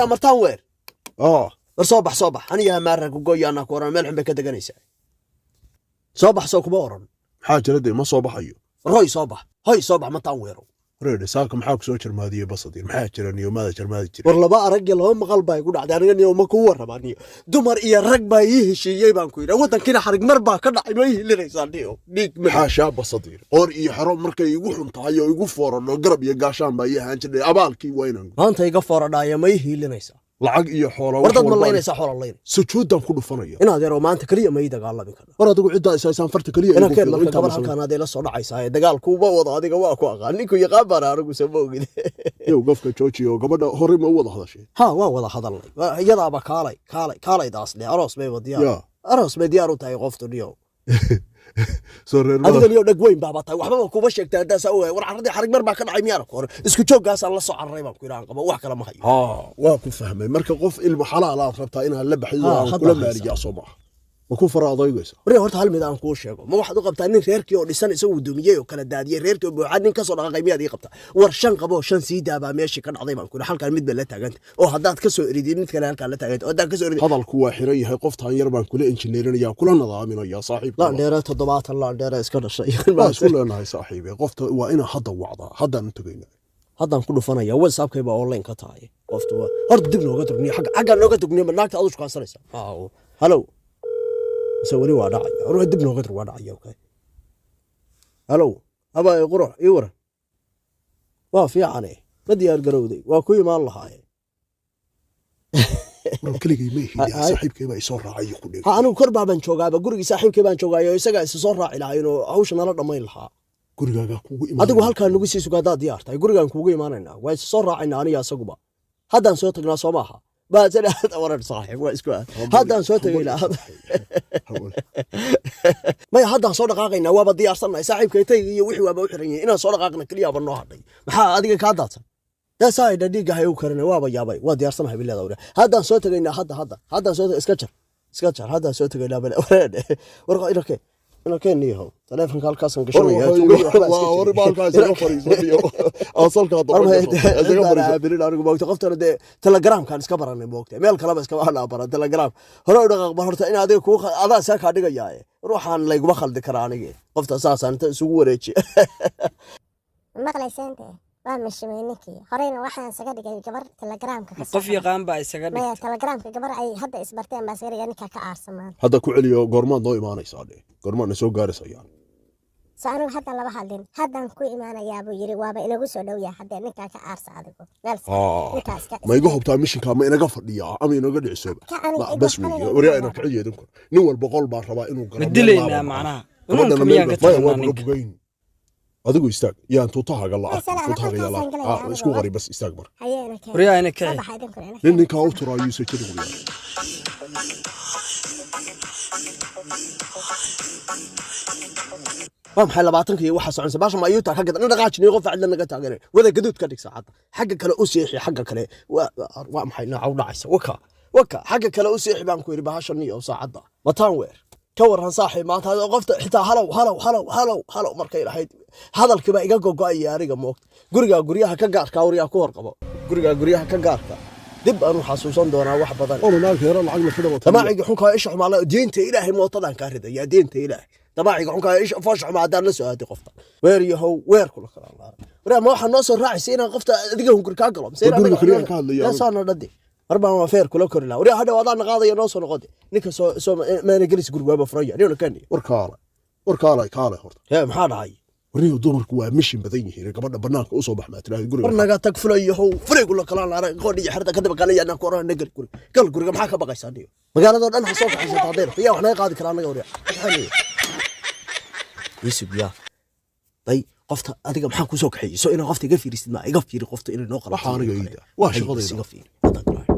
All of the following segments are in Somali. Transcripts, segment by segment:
Waryaa martaan weer. Ah. War soo bax, soo bax. Aniga maara ku gooyaana ku oran, meel xun bay ka deganaysaa. Soo bax, soo kuma oran. Maxaa jira dee? Ma soo baxayo. War hoy, soo bax, hoy, soo bax, mataan weero. Wareedhe, saaka maxaa ku soo jarmaadiyey basadiir? Maxaa jira niyo? Maada jarmaadi jira? War laba arag iyo laba maqal baa igu dhacday aniga niyo, ma kuu warrabaa niyo? Dumar iyo rag baa ii heshiiyey baan ku yidhi. Waddankiina xarig mar baa ka dhacay. Ma ii hilinaysaa niyo? Dhiig ma xaashaa basadiir, qoor iyo xero markay igu xun tahay oo igu foorano, garab iyo gaashaan baa ii ahaan jiray. Abaalkii waa inaan maanta iga fooradhaaya. Ma ii hiilinaysaa? Lacag iyo xoola. War dad ma laynaysaa? Xoola layn. Sujuuddaan ku dhufanaya. Inaad yaroo maanta keliya ma ii dagaalami karna? War adigu ciddaa isaysaan farta keliya inaan igu keen fido, marka intaa gabar ma samayn. Halkaan aday la soo dhacaysaa ee dagaalkuuba wado. Adiga waa ku aqaan, ninku yaqaan baan anigu, sama ogid. Yow, gafka joojiyo. Gabadha horey ma u wada hadashay? Ha, waa wada hadalnay. Iyadaaba kaalay, kaalay, kaalaydaas leh. Aroos bayba diyaar. Yaa. Aroos bay diyaar u tahay qoftu niyo. Soo reer adiga niyo dheg weyn baaba tahay, waxbaba kuma sheegtay. Haddaa saa ogahay, war carradii xarig mar baa ka dhacay miyaana ku hore isku jooggaasaan la soo cararay baan ku yidhi. Aan qabo, wax kale ma hayo. Haa, waa ku fahmay. Marka qof ilmo xalaal aad rabtaa inaad la baxdo, Ha, aan hadda kula haysa. maariyaa, soo maaha? Ma ku fara adeygaysa? Waree, horta hal mid aan kuu sheego. Ma waxaad u qabtaa nin reerkii oo dhisan isagu dumiyey oo kala daadiyey, reerkii oo buuxaa nin kasoo dhaqaaqay miyaad ii qabtaa? War shan qaboo shan sii daabaa meeshii ka dhacday baan ku yidhi. Halkaan mid bay la taaganta oo haddaad ka soo eridid mid kale halkaan la taaganta oo haddaad ka soo eridid. Hadalku waa xiran yahay. Qoftaan yar baan kula injineerinaya, kula nadaaminaya, saaxiibka. Laandheere 70, laandheere iska dhashay. Waa isku leenahay, saaxiibe. Qofta waa inaa hadda wacdaa, haddaan u tegayna. Haddaan ku dhufanaya. WhatsAppkay baa online ka tahay qoftu. Waa horta dib nooga dugniyo, xagga xaggaa nooga dugniyo. Ma naagta aad u shukaansanaysa? Halow, mise weli waa dhacaya? War dib nooga dug, waa dhacaya. Okay, halow, abaay qurux, ii waran. Waa fiicane. Ma diyaar garowday? Waa ku imaan lahaaye. War keligay ma ihidi, saaxiibkay baa isoo raacay ku dhig. Ha, anigu kor baaban joogaaba. Gurigii saaxiibkay baan joogaayo, isagaa isa soo raaci lahaa inuu hawsha nala dhammayn lahaa. Gurigaagaa kugu imaan. Adigu halkaa nagu sii suga haddaad diyaar tahay. Gurigaan kuugu imaanaynaa, waa isa soo raacaynaa aniga isaguba. Haddaan soo tagnaa, soo maaha? Baasana waran saaxiib, waa isku aad. Haddaan soo tagaynaa. Maya, haddaan soo dhaqaaqaynaa, waaba diyaarsannahay. Saaxiibkay tayga iyo wixii waaba u xiran yihiin. Inaan soo dhaqaaqna keliyaaba noo hadhay. Maxaa adiga kaa daadsan? Dee saa idha dhiigga hay u karina. Waaba yaabay. Waa diyaarsanahay bileeda wada. Haddaan soo tagaynaa, hadda, hadda, haddaan soo. Iska jar, iska jar. Haddaan soo tagaynaa bale. Wareedhe, war inakee, inakee niyahow, taleefonka halkaasaan gashanaya. War baalkaa isaga fariisanayo asalkaa isaga fariiso. Aabilin anigu moogta qoftana dee Telegramkan iska baranay moogta, meel kaleba iskama anaa baran Telegram. Hore u dhaqaaq bar horta in adiga kuu adaa saa kaa dhigayaaye. Ruuxaan layguma khaldi karaa anigi. Qofta saasaan inta isugu wareejiya. Maqlayseen dee? Waa mashimay ninkii horeyna. Waxaan isaga dhigay gabar Telegramka ka qof soo yaqaan baa isaga maya dhigtay. Telegramka gabar ay hadda isbarteen baa isaga dhigay. Ninkaa ka aarsamaan. Hadda ku celiyo. Goormaad noo imaanaysaa dhe? Goormaad na soo gaaraysaa? So anigu hadda laba hadlin. Haddaan ku imaanayaa buu yiri. Waaba inagu soo dhow yahay haddee. Ninkaa ka aarsa adigu meel ninkaa iska Ma iga hubtaa mishinka ma inaga fadhiyaa ama inaga dhicisooba? Ka aniga Bas weeye, waryaa ina kiciyo idinku. Nin walba qol baa rabaa inuu galo. Ma meel dilaynaa laaba macnaha? Gabadhana Unuunka meel miyaan ka maya tagnaa waa naga ninka? bugayn. Adigu istaag, yaan tuutahaaga la arkin. Masala, Tuutahaaga yaa la halkaasaan galaya arkin. Isku anigu. qari bas, istaag mar. Hayeena keen. Waryaa ina soo kici. baxa idinkuna ina Nin keen. ninkaa u turaa yuusa jirin, waryaa. Waa maxay 20-ka iyo waxaa soconaysa? Baasha ma ayuuta ka gadan dhaqaajiniyo? Qof cidla naga taagan. Wada gaduud ka dhig saacadda. Xagga kale u seexi, xagga kale. Waa maxay nooca u dhacaysa? Waka waka, xagga kale u seexi baan ku yidhi bahashan iyo saacadda. Mataan weer, ka waran saaxiib maanta qofta xitaa halow, halow, halow, halow, halow markay lahayd hadalkiiba iga gogo'aya aniga moogta. Gurigaa guryaha ka gaarka, waryaa ku horqabo gurigaa guryaha ka gaarka. Dib aan u xasuusan doonaa wax badan. Oona naag heera lacag la fidha. Damaaciga xunkaa isha xumaa, diinta Ilaahay mootadan kaa ridaya. Diinta Ilaahay, damaaciga xunkaa isha foosha xumaa haddaan la soo aaday qofta. Weer yahow, weer kula kala laara. Waraa, ma waxaa noo soo raacaysa inaan qofta adiga hungur kaa galo mise War guriga kaliya aan ka hadlaya anigu. Saana dhadi mar baan waa feer kula kori lahaa. Waraa hadhow adaan qaadaya, noo soo noqode. Ninka soo soo maana gelis guriga waaba furaya nina kani. War kaale, war kaale, kaale horta. Hee, maxaa dhacay? Warniyo, dumarku waa mishin badan yihiin. Gabadha banaanka usoo bax maa tiraahdo guriga? War naga tag, fulayahow, fulaygu la kala laara qoodhi iyo xerta kadaba qalaya anaan ku oran. Gal guriga, gal guriga. Maxaa ka baqaysaa niyo? Magaaladoo dhan ha soo kaxaysataa haddayna yaa wax naga qaadi karaa annaga? Waryaa, maxaa niyo yusuf yaa day qofta adiga maxaa kusoo kaxeeyey? So inaa qofta iga fiirisid ma iga fiiri qofta inay noo qalato. Waxaa aniga iida. Waa shaqadayda. Iga fiiri. Haddaan galaayo.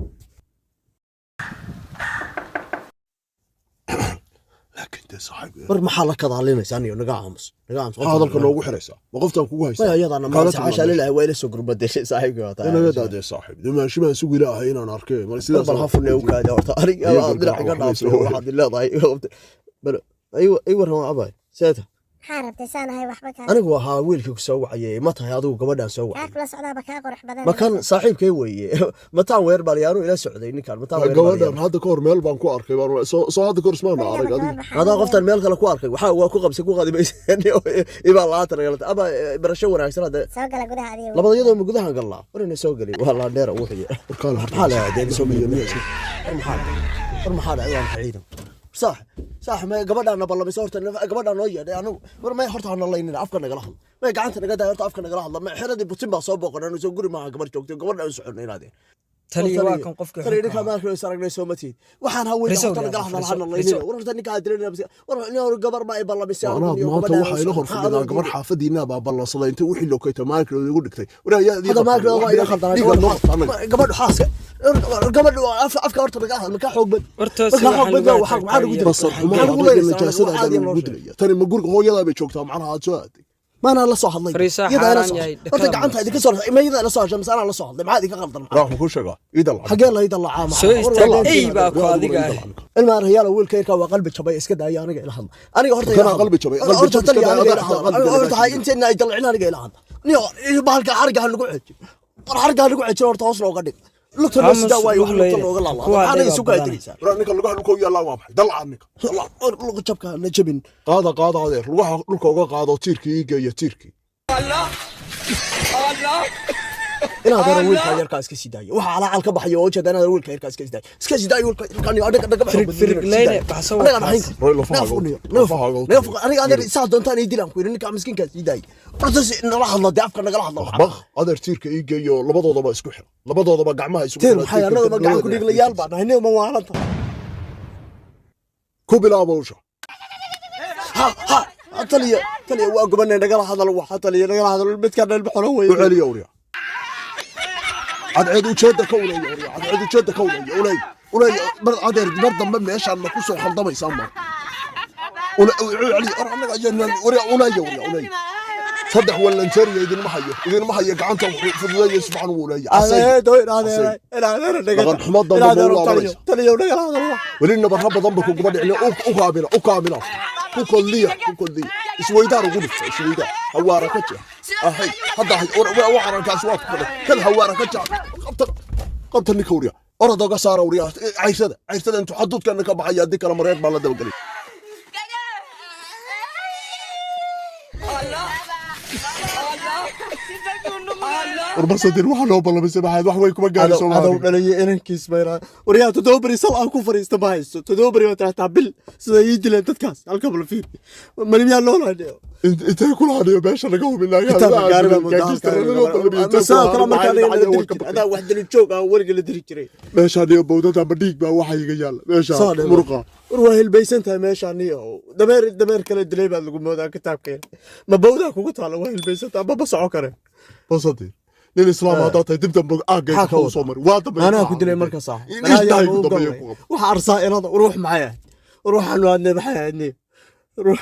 Laakiin dee saaxiib, War maxaa la kadaalinaysaa niyo? Naga aamus, naga aamus. Maxaa hadalka noogu xiraysaa? Ma qoftaan kugu haysaa? Maya, iyadaana Kaala maanta xaasha tilmaamay. Lilahi, waa ila soo gurbadeeshay saaxiibkii waa tahay. Inaga daadee saaxiib, dimaashi baan sugi laahay inaan arkay mar sidaas. Bal hafune u kaadi horta aniga. Iyaga dhinac iga garaac dhaafay. waxay Waxaad leedahay bal ay waran abay seeta. Maxaa rabtay? Saan ahay waxba kaa Anigu ahaa wiilkii ku soo wacayay. Ma tahay adigu gabadhaan soo kaa wacay? Kula socdaaba kaa qurux badan. Makan saaxiibkay weeye, Mataan Weer Baalyaanu ila socday ninkan, Mataan Weer Gabadhan Baalyaanu. Hadda ka hor meel baan ku arkay baan soo hadda ka hor ismaana arag adiga. Adaa qoftan meel kale ku arkay, waxaa waa ku qabsay ku qadimaysa ibaa laatan galata ama barasho wanaagsan hadda. Soo gala gudaha adiga. Labada iyadoo ma gudahan galnaa? War ina soo gelin, waa laandheera wuxuu Warkaan horta. Maxaa la aadeen soo gelin? War maxaa dhacay? War maxaa dhacay? Waa maxay ciidan? Saax saax, ma gabadhaana ballamaysa horta? Gabadhaa noo yeedhay anigu. War may horta hana laynina, afka nagala hadla. May gacanta naga daay horta, afka nagala hadla. May xeradii butin baa soo booqan anu soo guri maaha gabar joogtay, gabadha aan soconay inaadeen. Taliya, waa kan qofkii Taliya, xunka ninkaa ahaa. maalkii is aragnay soo matiid. Waxaan haweyna Riso horta wadaad, nagala hadla, riso, hana riso. laynina. War horta ninkaa dilayna, war nin gabar ma ay ballamisay. Anaad maanta waxaa ila hor fadhidaa gabar xaafadiina baa ballansaday inta wixii lokayta maalinka igu dhigtay. Hada maalkii waa iga khaldanaa. Gabadhu xaaska gabadhu afka horta nagala hadla, makaa xoog bad Horta si markaa xoog waxaan bad baa uga waxaa maxaa lagu tagtay dilay? Basar xumo. Maxaa lagu Adiga leynaysaa? najaasada Waxaa caadi lagu loo sheegay. dilaya. Tani ma guriga hooyadaa bay joogtaa, macnaha aad soo aaday? Maanaa la soo hadlay. Fariisaa Iyadaa ila xaaraan soo yahay, hadlay. Horta dhakada gacanta idinka soo ma iyadaa ila soo hadashay mise anaa la soo hadlay? Maxaa idinka qaldan? Raaxu ku sheegaa idal. Xagee la idalacaa? Soo istaag, ey baa ku adiga ah. Ilma arhayaala, wiilka yarkaa waa qalbi jabay, iska daaya. Aniga ila hadla, aniga horta ila Kanaa hadla. Qalbi jabay, qalbi Horta jab iska taliya, daaya, aniga ila adaa hadla. qalbiga Horta lagaa inteena ay dalcin, aniga ila hadla. Niyo bahalka xariga ha nagu xeji. War xariga ha nagu xejin, horta hoos looga dhig lugta loo Aamus sidaa waayo wax lug lugta leyne. looga laalaado. Kuwa Maxaa aniga dhega isu kaa badan. diraysaa? Waraa ninka lugaha dhulka u yaallaan waa maxay? Dalaca ninka, dalaca. War lugu jabka ha na jabin. Qaada, qaada adeer, lugaha dhulka uga qaado, tiirkii ii geeya tiirkii. Inaad hore wiilka yarkaa iska sii daayo, waxa calaacal ka baxayo oo ujeeda inaad wiilka yarkaa iska sii daayo, iska sii daayo wiilka yarkaa aniga dhaga. Firig firig leyne, baxso warkaas. Roy, lafahaaga lafahaaga u Neef aniga adeer saa doontaan ii dilaan ku yidhi, ninka miskiinkaa sii daayay. Horta si nala hadla dee, afka nagala hadla waxa. Baq adeer, tiirka ii geeyo, labadoodaba isku xira, labadoodaba gacmaha isugu Tiir xira, maxay tiirka annaga ma gacan ku labada dhiglayaal baa nahay? Nin ma waalan tahay? Ku bilaaba usha. Ha ha, taliya, taliya, waa gubanay, nagala hadal waxa. Taliya, nagala hadal, midkaan dhalba xolo U weeye. celiya urya, cadceed ujeedda ka uleeya urya, cadceed ujeedda ka uleeya, uley uley mar adeer, mar dambe meeshaan ma ku soo khaldamaysaan ma ule u celiya. Or annaga ayaan urya uleeya urya uley saddex wallanteeriya idinma hayo, idinma hayo, gacanta fududeeya si fiican u uleeya. Adeedo in adeer, in adeer naga Dhaqan xumo dambe in adeer ma u taliyo laabanaysa. Taliyo, nagala hadal waxa. Weli nabarro badan ba kuguma dhicin. U kaamila, u kaamila, ku kolliya, ku kolliya, isweydaar ugu dhufta, isweydaar hawaara ka jeex ahay hadda hay wacarankaas waa ku fadhay kan hawaara ka jeex. Qabta, qabta ninka uriya, orod oga saara uriya, cayrsada, cayrsada intuu xaduudkana ka baxaya, haddii kale mareer baa la dabagelay. War basadin waxaa loo ballamisay maxaad wax way kuma gaarayso. Adow dhalaye inankiis bayraa. Waryaa, 7 beri sal aan ku fariista ma haysto, 7 beri waa tiraahdaa bil sida ii dileen dadkaas halka bal fiir malimiyaa loo laadhiyo. Intee kula hadhiyo meesha laga hubin? Adaa wax dilin joog aan weliga la diri jiray. Meeshaan iyo bowdada ma dhiig baa waxa iga yaalla meesha muruqa. War waa hilbaysan tahay meeshaan iyo dameer, dameer kale dilay baad lagu moodaa kitaabkeena. Ma bowdaa kugu taala? Waa hilbaysan tahay, maba soco kare. Basadi nin islaam haddaad tahay, dib dambe aagayga Maxaa ka kuu wadaa? Soo mari waa dambe. Anaa ku dilay marka saax Ishtaagu dambe ku qabo. Waxa arsaa ilada ruux maxay ahayd? Ruuxaanu aadnay maxay ahaydni ruux?